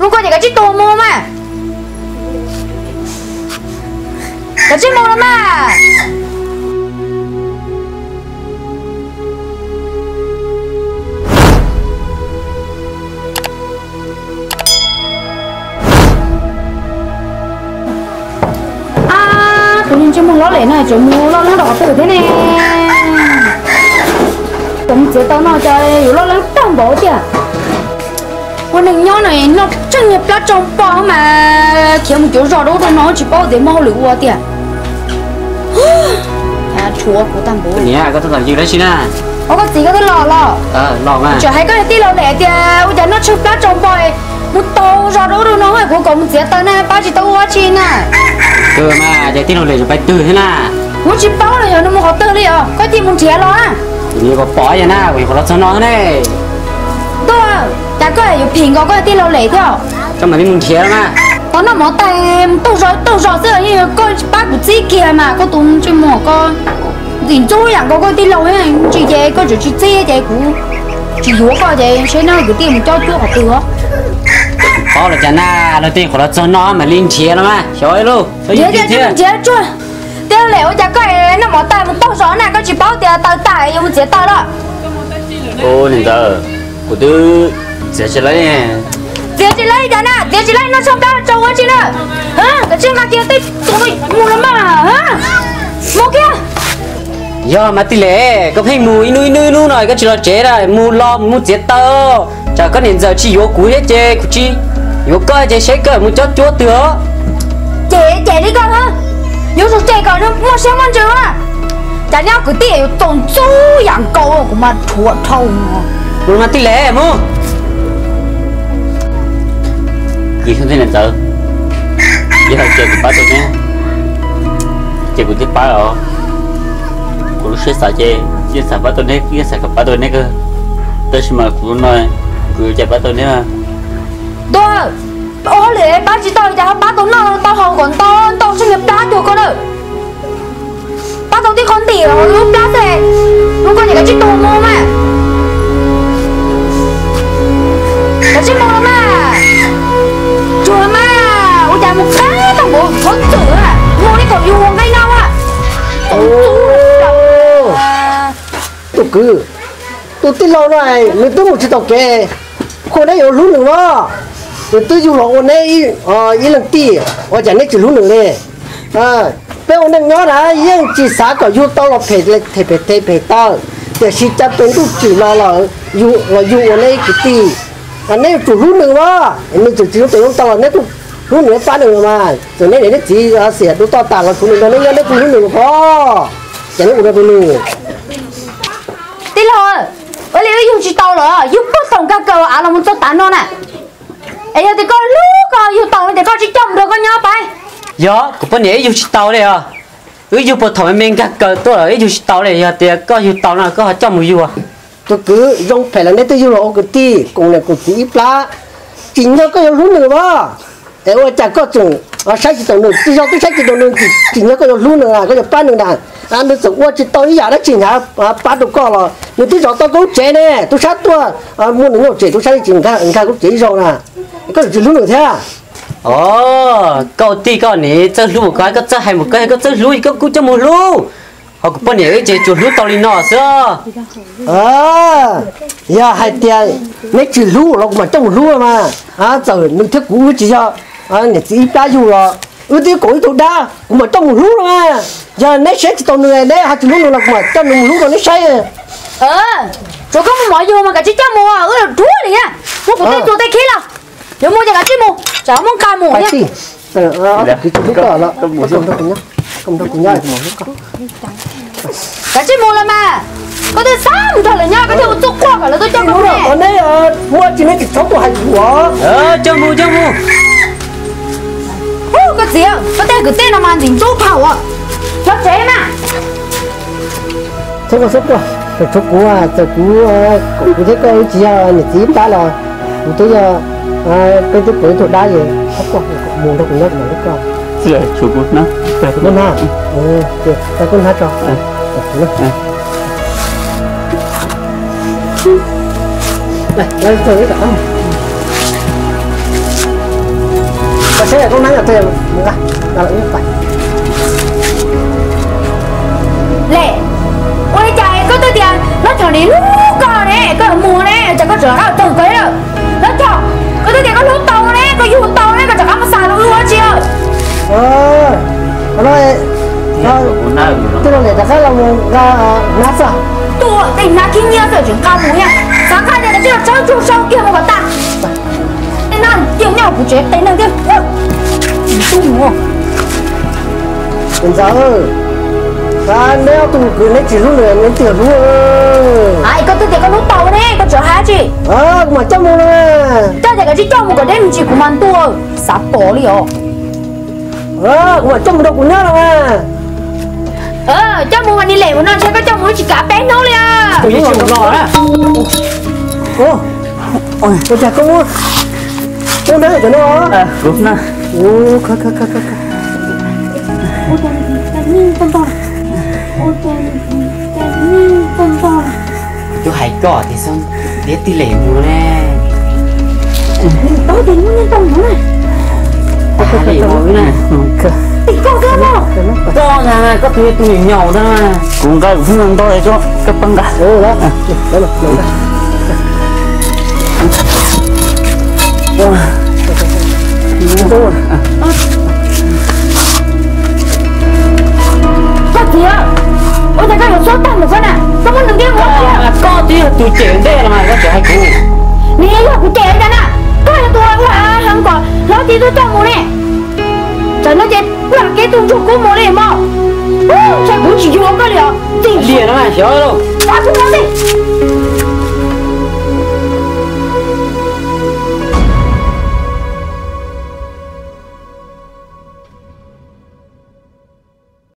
Mus koj ces kav tsij tus mus mas. Kav tsij mus los mas. Tus niag ntsej muag loj lem no tseem mus loj leeb rau qhov twg thiab ne? Kuv mus txiav taws no cas yuav loj leeb tag npaum tiag. Ua neeg nyob no noj tseej niag plab tsau npo mas khiav mus cuav zos rau ub rau no tsis paub tias muaj hauj lwm ua tiag. Tshuav kuv tag npaum. Niam, koj tuaj tom yws dab tsi na? Ua koj txiv koj twb los los? Los mas. Tseem hais koj tij laug Lem tias ua cas noj tsheej plab tsau npo mus tau zos rau ub rau no kuv kom mus txiav taws na pab tsis tau ua dab tsi na. Kawg mas, cas tij laug Lem tseem pais twg thiab na? Kuv tsis paub los yog nws mus qhov twg li os, koj cia mus nrhiav los. Kuv niam pom pom yog na, kuv nyuam qhuav los txog no ne. Tuaj, cas koj yuav phim nkaus koj tij laug Lem thiab. Koj mam li mus nrhiav los mas. Tau noj mov tag mus taug zos taug zos xwb yeej yog koj tsis pab kuv txib kiag mas koj tus ntsej muag koj ntxim ntxub yam nkaus koj tij laug ntsis ces koj tseem tsis txib ces kuv tsis yuav koj ces seb neb kwv tij mus cob cuab qhov twg os. Paub los cas na, luag tej qhuav los txog no mam li nrhiav los mas xyov ib lub. Nrhiav ces nrhiav tsuag. Tij laug Lem ua cas koj noj mov tag mus taug zos na koj tsis paub tias taws tas yuav mus txiav taws los. Ua li ntawd kuv twb txiav tsis laib. Txiav tsis laib li cas na, txiav tsis laib noj tsheej plab tsau ua dab tsi na. Kav tsij nqa kiag tej tus mus los mas. Mus kiag. Yog mas Tij Lem, koj pheej mus ib hnub ib hnub ib hnub no koj tsis los tsev na, mus los mus txiav taws. Tsam koj niam ntxawm tsis yuav kuv thiab ces kuv tsis yuav koj ces seb koj mus cob cuab twg os. Cem cem li koj na, yuav tsum cem kom nws muaj siab muaj ntsws na. Cas neb ob kwv tij yuav txaus ntxub yam nkaus kuv mas rhuav dhau. Mus mas Tij Lem mus. Kwv Xyooj thiab niam ntxawm, yog hais tias kuv pab tau neb ces kuv thiaj pab os. Kuv lub siab xav ces yeej xav pab tau neb, yeej xav kom pab tau neb kawg. Tab sis mas kuv no kuv yuav cas pab tau neb. Tuaj, ua hauj lwm pab tsis tau cas ho pab tau noj tau haus kom ntau ntau seb niag plab cuag koj na. Pab tau tib qho ntim lub plab xwb, mus koj ces kav tsij tus mus mas. Kav tsij mus los mas. Tsuag mas, ua cas mus qab tau npaum txhob txwm, mus li kom yus ua nqaij no a. Tus kwv, tus tij laug no nws twb mus tsis tau kev, khuv neb yuav hlub nws mas. Nws twb yug los ua neb ib leeg tij, ua cas neb tsis hlub nws li? Peb ua neej nyob na yeej tsis xav kom yug tau los phem phem phem taw, tiam sis cas tus ntuj tsim los los yug ua neb ib kwv tij, neb yuav tsum hlub nws mas. Nws tseem tsis hlub tus ntuj tau los neb kuj hlub nws pab nws mas. Txawm neb niam neb txiv xiam dua toj tas los tshuav nws nrog neb nyob neb kuj hlub nws mas. Ces neb ua rau tus nws. Tij laug, ua li wb yug tsis tau los yug puag thaum nkag kaws av los mus txog tav no na. Es yog tias koj hlub koj yug tau no ces koj tsis coj mus nrog koj nyob pab. Yog kuv poj niam wb yug tsis tau li os. Wb yug puag thaum me me nkag kaws tuaj los wb yug tsis tau li, yog tias koj yug tau no koj ho coj mus yug. Tus kwv, zoo phem los neb twb yug los ua kwv tij koom niam koom txiv ib plab, tsim nyog koj yuav hlub nws mas. Es ua cas koj tseem saib tsis taus nws, tij laug twb saib tsis taus nws, tsim nyog koj yuav hlub nws, koj yuav pab nws na. Nws txawm ua tsis tau ib yam dab tsi hnyav pab rau koj los nws twb zov tau koj lub tsev ne, tub sab tuaj muaj nws nyob tsev, tub sab li tsis nkag koj tsev ib zaug na, koj yuav tsis hlub nws thiab. Os, koj tij koj niam txawj hlub mus koj, koj txawj hais mus koj, koj txawj hlub koj kuj coj mus hlub. Ho kuv poj niam wb ces tsuas hlub tau li no xwb. Yog hais tias neb tsis hlub los kuv mam coj mus hlub mas. Txawm nws thiab kuv wb tsis yog niam txiv ib plab yug los wb twb koom ib tug dab, kuv mam coj mus hlub no mas. Yog neb saib tsis taus nws, neb ho tsis hlub nws los kuv mam coj nws mus hlub rau neb saib. Tsuav koj muaj mov yug mas kav tsij coj mus, wb los dhuav li na. Muab kuv tej txuas tej khib los, yuav mus ces kav tsij mus, tsam muab nqa mus thiab. Kav tsij mus los mas, koj twb xav mus nrog lawv nyob koj thiaj ua txuj quaj kom lawv tuaj coj mus ne. Muaj tsis neb tsis txhob tuaj hais kuv os. Coj mus coj mus. Koj txiv, koj tej kwv tij no mas ntxim ntxub dhau. Los tsev mas. Txhob quaj, txhob quaj, tshuav kuv, txawm kuv, kuv thiab koj wb tsis yog niam txiv ib plab los kuv twb yog, peb twb koom ib tug dab es txhob quaj, mus nrog kuv nyob kuv mam hlub koj. Tshuav kuv na, kuv hnab tso. Seb koj nab yog tiag mus nqa, nqa lawm ib pais. Lem, ua li cas koj twb tias lub choj nim hlub koj ne, koj mus ne, cas koj tseem rov qab tawg koj lawm? Lub choj, koj twb tias koj hlub tau ne, koj yug tau ne, koj rov qab mus xa rau wb ua dab tsi? Tij laug Lem rov qab los mus nqa hnab xwb. Tuaj tej hnab khib nyiab xwb tseem nqa mus thiab, xav nqa tias tsis los tsawb tsuj sau kiag mus kom tag. Tej nab cia nyob kuv tsev tes neeg thiab. Tub mus. Tus ntxawm, neb ob tug kwv neb tsis hlub nws neb tiag hlub. Ai, koj twb tias koj hlub tau ne, koj tseem hais dab tsi? Kuv mam coj mus no. Koj tias koj tsis coj mus kom deb me ntsis kuv mas ntuj, xav pom li os. Kuv mam coj mus rau kuv nyob no. Coj mus mas ni lem mus no ntshe koj coj mus tsis kav peb hnub li. Ua cas koj muab, muab nab cov no? Twb hais koj tias xwb, tias tij Lem mus ne. Koj tus niam nyaum ntag. Kuv nqa kuv pheej nqa ntau, koj pab nqa. Koj tias, ua cas koj yuav txhob tag mus koj na, koj muab nws ntiab mus. Koj twb yog tus cem ntej los mas koj tseem hais kuv. Nws yog kuv cem li cas na, koj yog tus ua heev kom hlob tij tuaj coj mus ne. Tsam no ces lam kev tuaj ntsug kub mus li mog. Tsam kuv tsis yuav koj li os, txij liam no xyov.